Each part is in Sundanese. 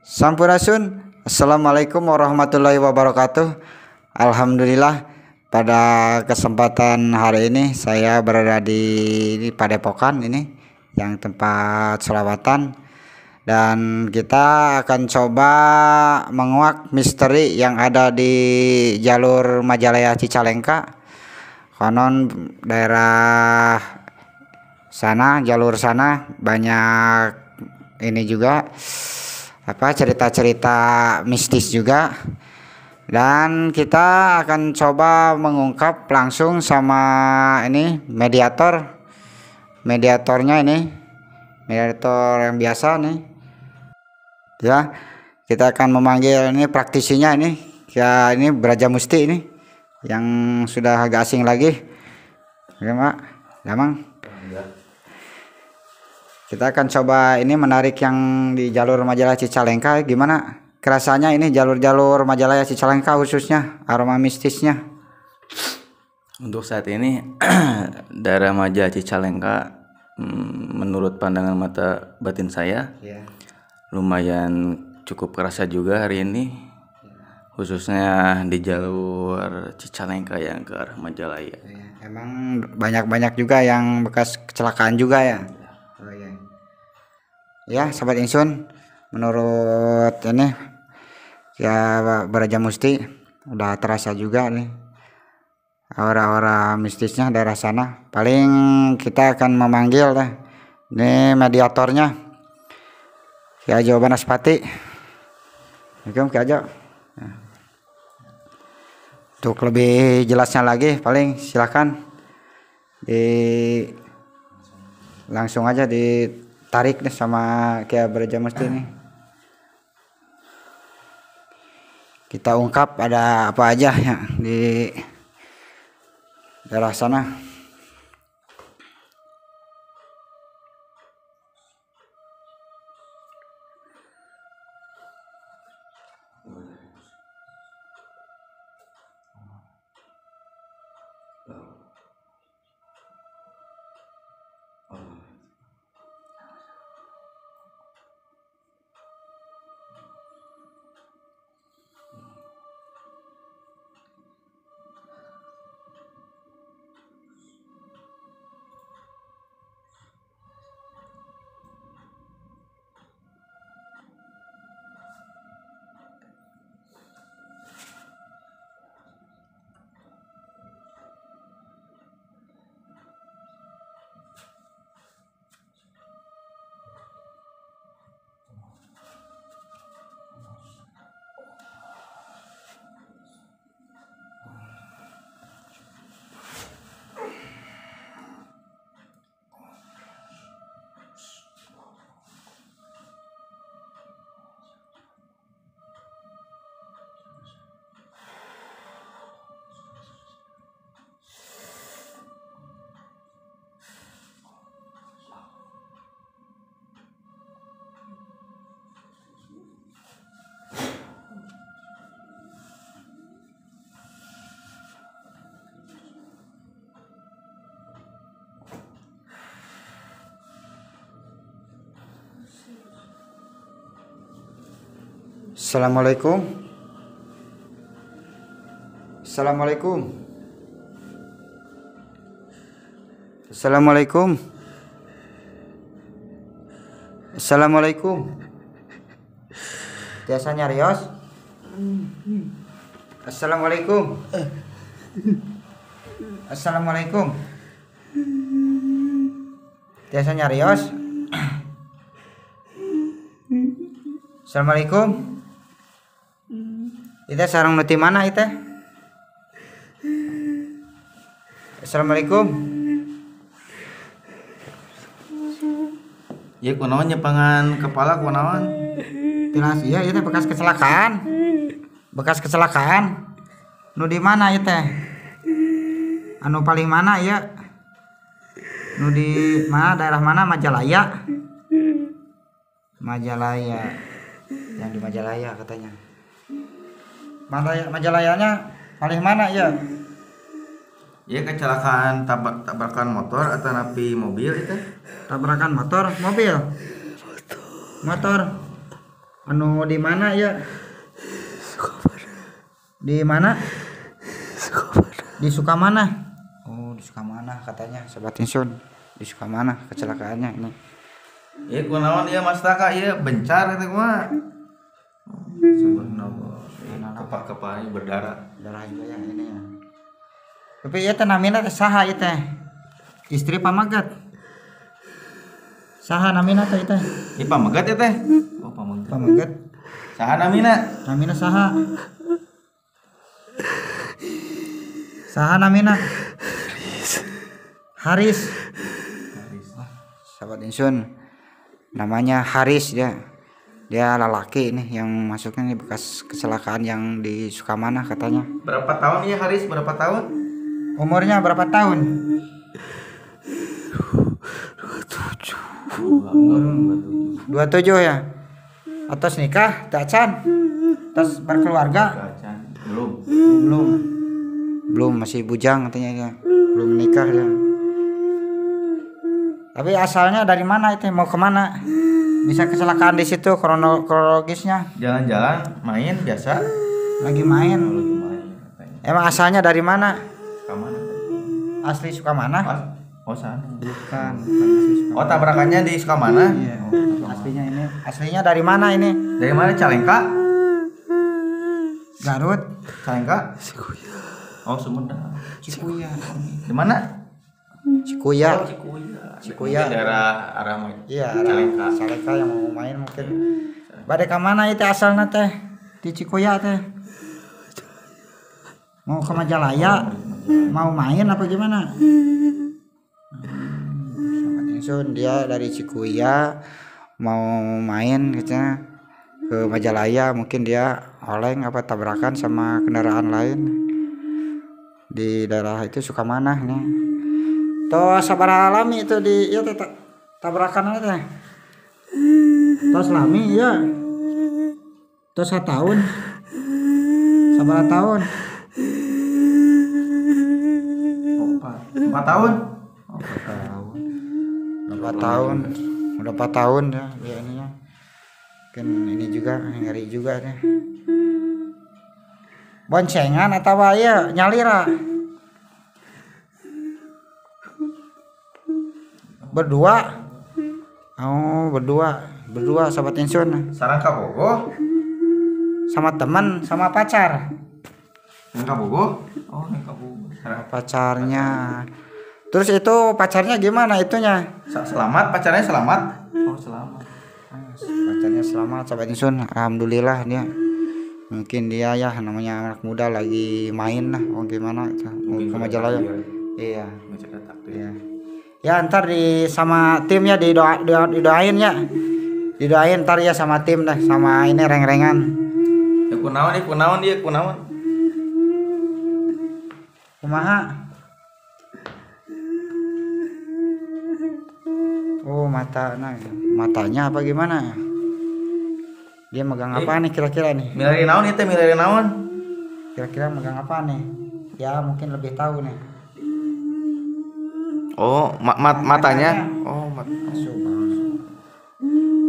Sampurasun. Assalamualaikum warahmatullahi wabarakatuh. Alhamdulillah pada kesempatan hari ini saya berada di Padepokan ini yang tempat selawatan, dan kita akan coba menguak misteri yang ada di jalur Majalaya Cicalengka. Konon daerah sana, jalur sana banyak ini juga apa cerita-cerita mistis juga, dan kita akan coba mengungkap langsung sama ini mediatornya ini, mediator yang biasa nih ya. Kita akan memanggil ini praktisinya ini ya, ini Braja Musti ini yang sudah agak asing lagi. Oke, Pak Damang. Kita akan coba ini menarik yang di jalur Majalaya Cicalengka. Gimana kerasanya ini jalur-jalur Majalaya Cicalengka khususnya aroma mistisnya? Untuk saat ini daerah Majalaya Cicalengka menurut pandangan mata batin saya ya, lumayan cukup kerasa juga hari ini, khususnya di jalur Cicalengka yang ke arah Majalaya. Ya, emang banyak-banyak juga yang bekas kecelakaan juga ya. Oh, iya. Ya, Sobat Ingsun, menurut ini ya Braja Musti udah terasa juga nih aura-aura mistisnya daerah sana. Paling kita akan memanggil deh ini mediatornya, Ki Ajo Banaspati. Assalamualaikum Ki Ajo. Untuk lebih jelasnya lagi paling silakan di langsung aja ditarik nih sama Ki Braja Musti nih. Kita ungkap ada apa aja ya di daerah sana. Assalamualaikum. Assalamualaikum. Assalamualaikum. Assalamualaikum. Tiasa nyarios? Assalamualaikum. Assalamualaikum. Tiasa nyarios? Assalamualaikum. Ite sarang nuti mana ite? Assalamualaikum. Ya kunaon nyepangan kepala kunaon? Tilas iya ite bekas kecelakaan. Bekas kecelakaan. Nu di mana ite? Anu paling mana ya? Nu di mana, daerah mana? Majalaya. Majalaya. Yang di Majalaya katanya. Majalayanya paling mana ya? Ya kecelakaan tabrakan motor atau napi mobil itu? Tabrakan motor, mobil. Motor. Anu di mana ya? Di mana? Di Sukamana. Oh, di Sukamana katanya Sobat Insun. Di Sukamana kecelakaannya ini. Ieu kunaon ieu Mas Taka ieu bencar eta kumaha? Subhanallah. Kepak-kepaknya berdarah. Darah juga ya ini ya. Tapi ieu teh namina teh saha ieu teh? Istri pamagat. Saha namina teh ieu teh? Ieu pamagat ieu teh. Oh, pamagat. Pamagat. Saha namina? Namina saha? Saha namina? Haris. Haris. Sahabat Insun, namanya Haris dia. Dia lelaki nih yang masuknya nih bekas kecelakaan yang di Sukamana katanya. Berapa tahun ya Haris? Berapa tahun? Umurnya berapa tahun? 27. 27 ya. Atas nikah, tak can? Atas berkeluarga? Belum. Belum. Belum, masih bujang katanya dia. Belum nikah dia. Tapi asalnya dari mana itu? Mau kemana? Bisa kecelakaan di situ kronologisnya? Jalan-jalan, main biasa. Lagi main. Oh, lagi main katanya. Emang asalnya dari mana? Sukamana. Asli Sukamana? Oh, sana. Bukan, bukan asli Sukamana. Oh, tabrakannya di Sukamana? Iya. Oh, aslinya ini. Aslinya dari mana ini? Dari mana? Calengka? Garut. Calengka? Cikuya. Oh, Sumedang. Cikuya. Di mana? Cikuya. Oh, Cikuya. Cikuya. Daerah arah iya, Calengka. Calengka yang mau main mungkin. Bade ka mana itu asalna teh? Di Cikuya teh. Mau ke Majalaya? Mau main apa gimana? Sahabat Insun, dia dari Cikuya mau main gitu ke Majalaya, mungkin dia oleng apa tabrakan sama kendaraan lain di daerah itu Sukamana nih. Tos sabaraha lami itu di ieu teh tabrakan teh. Tos lami ya. Tos satahun. Sabaraha tahun? 4 tahun. Oh, 4 tahun. 4 tahun. Udah 4 tahun ya dia ininya. Mungkin ini juga ngeri juga nih. Boncengan atau ya nyalira? Berdua. Oh, berdua Sobat Insun. Sarang kabogoh. Sama teman, sama pacar. Neng kabogoh? Oh, neng kabogoh. Sama pacarnya. Terus itu pacarnya gimana itunya? Selamat, pacarnya selamat. Oh, selamat. Pacarnya selamat Sobat Insun. Alhamdulillah dia. Mungkin dia ya namanya anak muda lagi main lah, oh gimana itu. Mau ke Majalaya. Iya. Iya. Ya ntar di sama timnya didoain ya. Didoain ntar ya sama tim dah, sama ini reng-rengan. Ya kunaon ieu, kunaon ieu, kunaon. Kumaha? Oh, mata, nah, matanya apa gimana? Dia megang apa nih kira-kira nih? Milari naon ieu teh, milari naon? Kira-kira megang apa nih? Ya mungkin lebih tahu nih. Oh, matanya. Oh, mat.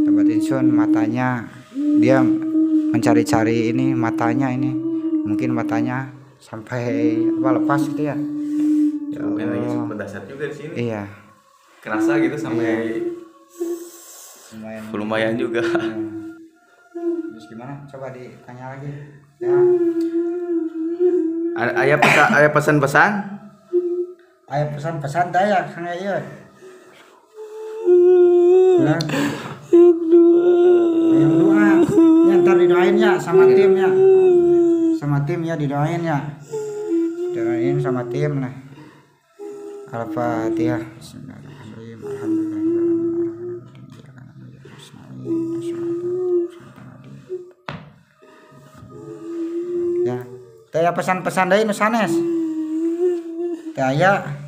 Sobat Insun, matanya dia mencari-cari ini matanya ini. Mungkin matanya sampai apa lepas gitu ya. Ya Allah. Lagi dahsyat juga di sini. Iya. Kerasa gitu sampai iya. Lumayan juga. Iya. Terus gimana? Coba ditanya lagi. Ya. Aya pesan-pesan? Aya pesan-pesan teh ya Kang ieu. Ya. Yang doa. Ya ntar didoain ya sama tim ya. Sama tim ya didoain ya. Doain sama tim nah. Al-Fatihah. Bismillahirrahmanirrahim. Alhamdulillahirabbil alamin. Ya. Teh pesan-pesan deui nu sanes. Teh aya.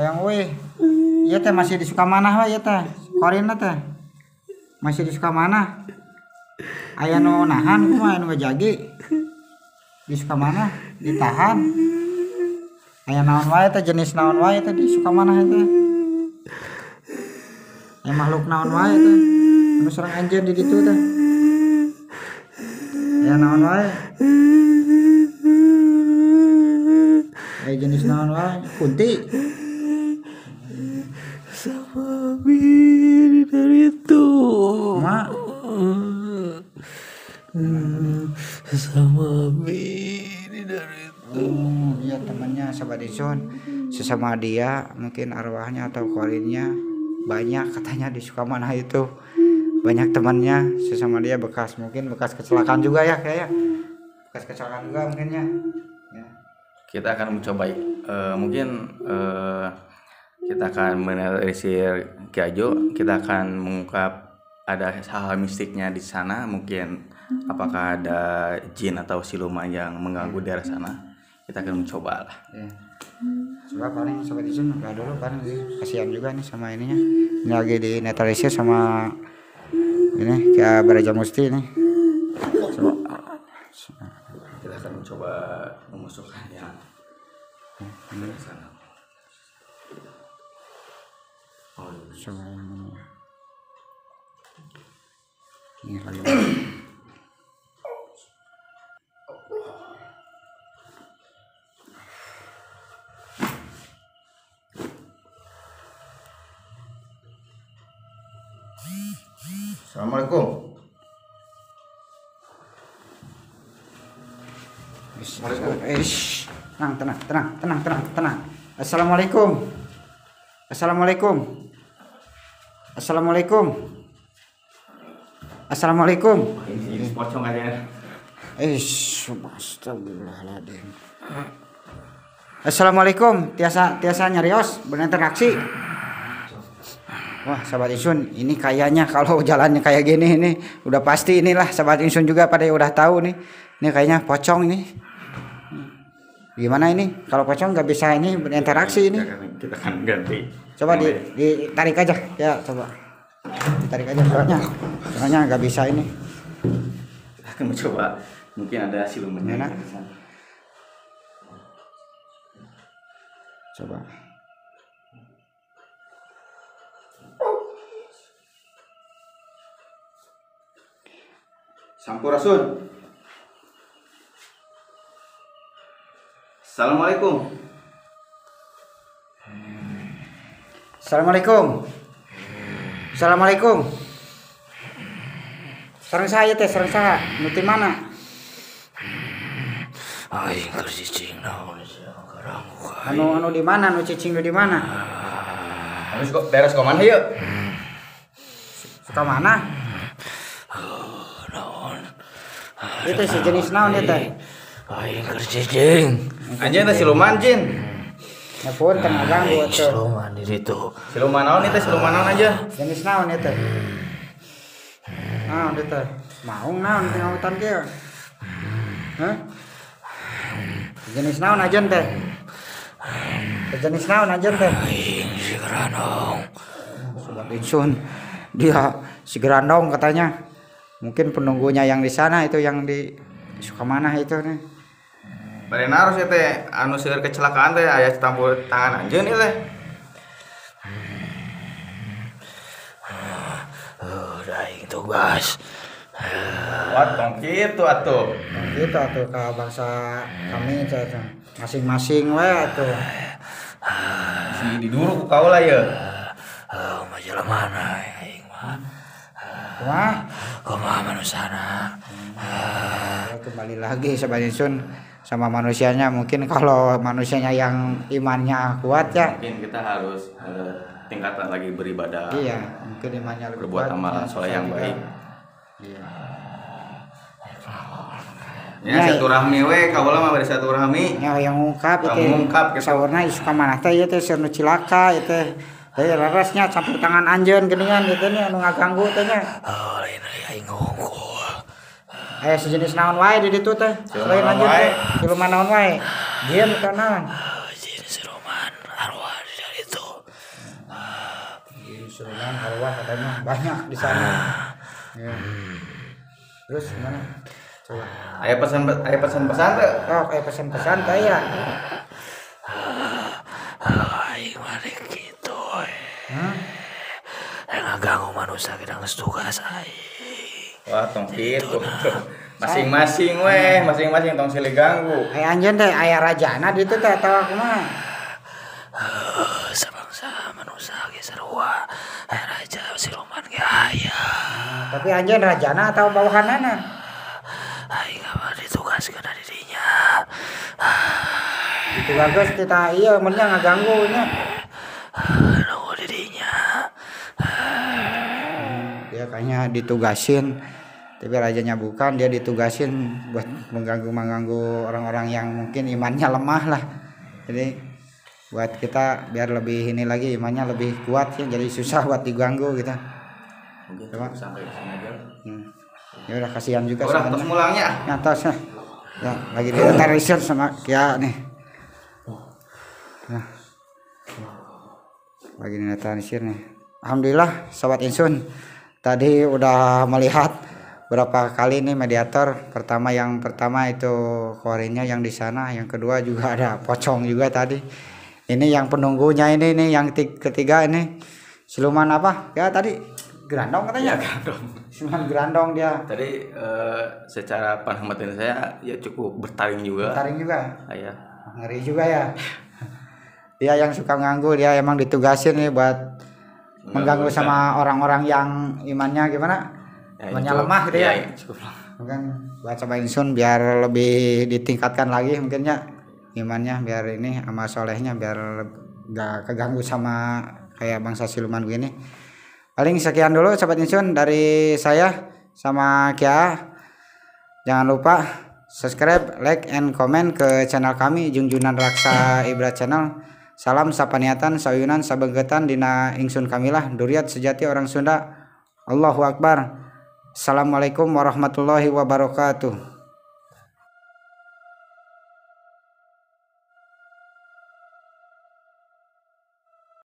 Hayang euy. Ieu teh masih di Sukamanah we ieu teh. Korina teh. Masih di Sukamanah. Aya nu nahan kumaha nu ngajagi. Di Sukamanah ditahan. Aya naon wae teh, jenis naon wae teh di Sukamanah teh. Ya makhluk naon wae teh. Anu sareng anjeun di ditu teh. Ya naon wae. Aya jenis naon wae? Kunti. Sama bini dari itu. Mak. Sama bini dari itu. Oh, iya temannya Sobat Insun. Sesama dia mungkin arwahnya atau korinnya banyak katanya di Sukamanah itu. Banyak temannya sesama dia bekas, mungkin bekas kecelakaan juga ya kayaknya. Bekas kecelakaan juga mungkinnya. Ya. Kita akan mencoba mungkin kita akan menelisir Ki Ajo, kita akan mengungkap ada hal-hal mistiknya di sana, mungkin apakah ada jin atau siluman yang mengganggu daerah sana. Kita akan mencoba lah. Ya. Coba paling Sobat Insun udah dulu paling sih. Kasihan juga nih sama ininya. Ini lagi dinetralisir sama ini kayak Baraja Musti nih. Coba. Kita akan mencoba memasukkan yang ke sana. Oh, coba yang ini. Ini lagi. Assalamualaikum. Tenang, tenang, tenang, tenang, tenang, tenang. Assalamualaikum. Assalamualaikum. Assalamualaikum. Assalamualaikum. Ini pocong aja. Astagfirullahaladzim. Assalamualaikum. Tiasa nyarios berinteraksi. Wah, Sobat Insun, ini kayaknya kalau jalannya kayak gini ini udah pasti inilah Sobat Insun juga pada udah tahu nih. Ini kayaknya pocong ini. Gimana ini? Kalau pocong nggak bisa ini berinteraksi ini. Kita akan ganti. Coba ditarik aja. Ya, coba. Ditarik aja soalnya. Soalnya nggak bisa ini. Kita akan mencoba. Mungkin ada silumannya. Coba. Sampurasun. Assalamualaikum. Assalamualaikum. Assalamualaikum. Sareng saya teh, sareng saha? Nu ti mana? Aing keur cicing naon sia karang. Anu di mana? Nu cicing nu di mana? Anu daerah Sukamana ieu. Sukamana? Naon? Itu sejenis naon ieu teh? Aing keur cicing. Anjeun teh siluman jin. Ya pun teu ganggu atuh. Siluman di ditu. Siluman naon ieu teh? Siluman naon aja? Jenis naon ieu teh? Naon ieu teh? Maung naon teh hutan kieu? Hah? Jenis naon ajeun teh? Jenis naon ajeun teh? Aing si Gerandong. Sobat Insun, dia si Gerandong katanya. Mungkin penunggunya yang di sana itu yang di Sukamanah itu nih. Bari naros ya teh anu seueur kecelakaan teh aya campur tangan anjeun ieu teh. Aing tugas. Wah, tong kitu atuh. Tong kitu atuh ka bangsa kami masing-masing we atuh. Si diduru ku kaula ye. Majalah mana aing mah. Kumaha? Kumaha manusana. Kembali lagi Sobat Insun sama manusianya, mungkin kalau manusianya yang imannya kuat ya. Mungkin kita harus tingkatan lagi beribadah. Iya, mungkin imannya lebih berbuat kuat, amalan ya, soleh yang baik. Iya. Ya, silaturahmi we kaula mah bari silaturahmi. Ya yang ngungkap itu. Ngungkap gitu. Saurna Sukamanah teh ieu teh seur nu cilaka ieu teh. Teh leresnya campur tangan anjeun geuningan ieu teh anu ngaganggu teh nya. Oh, lain aing ngungkul. Aya sejenis naon wae di ditu teh. Selain anjeun teh, siluman naon wae. Jin teh naon? Jin siluman arwah di ditu. Jin siluman arwah katanya banyak di sana. Ya. Terus gimana? Coba. Aya pesan-pesan teh? Oh, aya pesan-pesan teh ya. Aing mah kitu. Hah? Ngaganggu manusia kita geus tugas aing. Wah, tong kitu. Masing-masing weh, masing-masing tong silih ganggu. Aya anjeun teh aya rajana di ditu teh atawa kumaha? Sabangsa manusia ge sarua. Aya raja siluman ge aya. Tapi anjeun rajana atau bawahanana? Aing mah ditugaskeun di dinya. Ditugaskeun kita ieu mun nya ngaganggu nya. Nunggu di dinya. Dia kayaknya ditugasin, tapi rajanya bukan, dia ditugasin buat mengganggu-mengganggu orang-orang yang mungkin imannya lemah lah. Jadi buat kita biar lebih ini lagi, imannya lebih kuat ya, jadi susah buat diganggu gitu. Mungkin Coba. Sampai ke sini aja. Ya udah, kasihan juga Orang soalnya. Tos mulangnya. Ngatos ya. Ya, lagi diinventarisir sama Kia nih. Nah. Lagi diinventarisir nih. Alhamdulillah Sobat Insun. Tadi udah melihat berapa kali nih mediator. Pertama, yang pertama itu korinnya yang di sana, yang kedua juga ada pocong juga tadi. Ini yang penunggunya ini nih yang ketiga ini siluman apa? Ya tadi gerandong katanya. Ya, gerandong. Siluman gerandong dia. Tadi secara pengamatan saya ya cukup bertaring juga. Taring juga. Iya. Ngeri juga ya. Dia yang suka nganggu, dia emang ditugasin nih buat mengganggu sama orang-orang yang imannya gimana? Ya, Imannya cukup. Lemah gitu ya. Iya, cukup lemah. Mungkin buat Sobat Insun biar lebih ditingkatkan lagi mungkin ya imannya, biar ini sama solehnya, biar gak keganggu sama kayak bangsa siluman begini. Paling sekian dulu Sobat Insun dari saya sama Kia. Jangan lupa subscribe, like, and comment ke channel kami Jungjunan Raksa Ibra Channel. Salam sapaniatan, sayunan, sabengketan dina ingsun kamilah duriat sejati orang Sunda. Allahu Akbar. Assalamualaikum warahmatullahi wabarakatuh.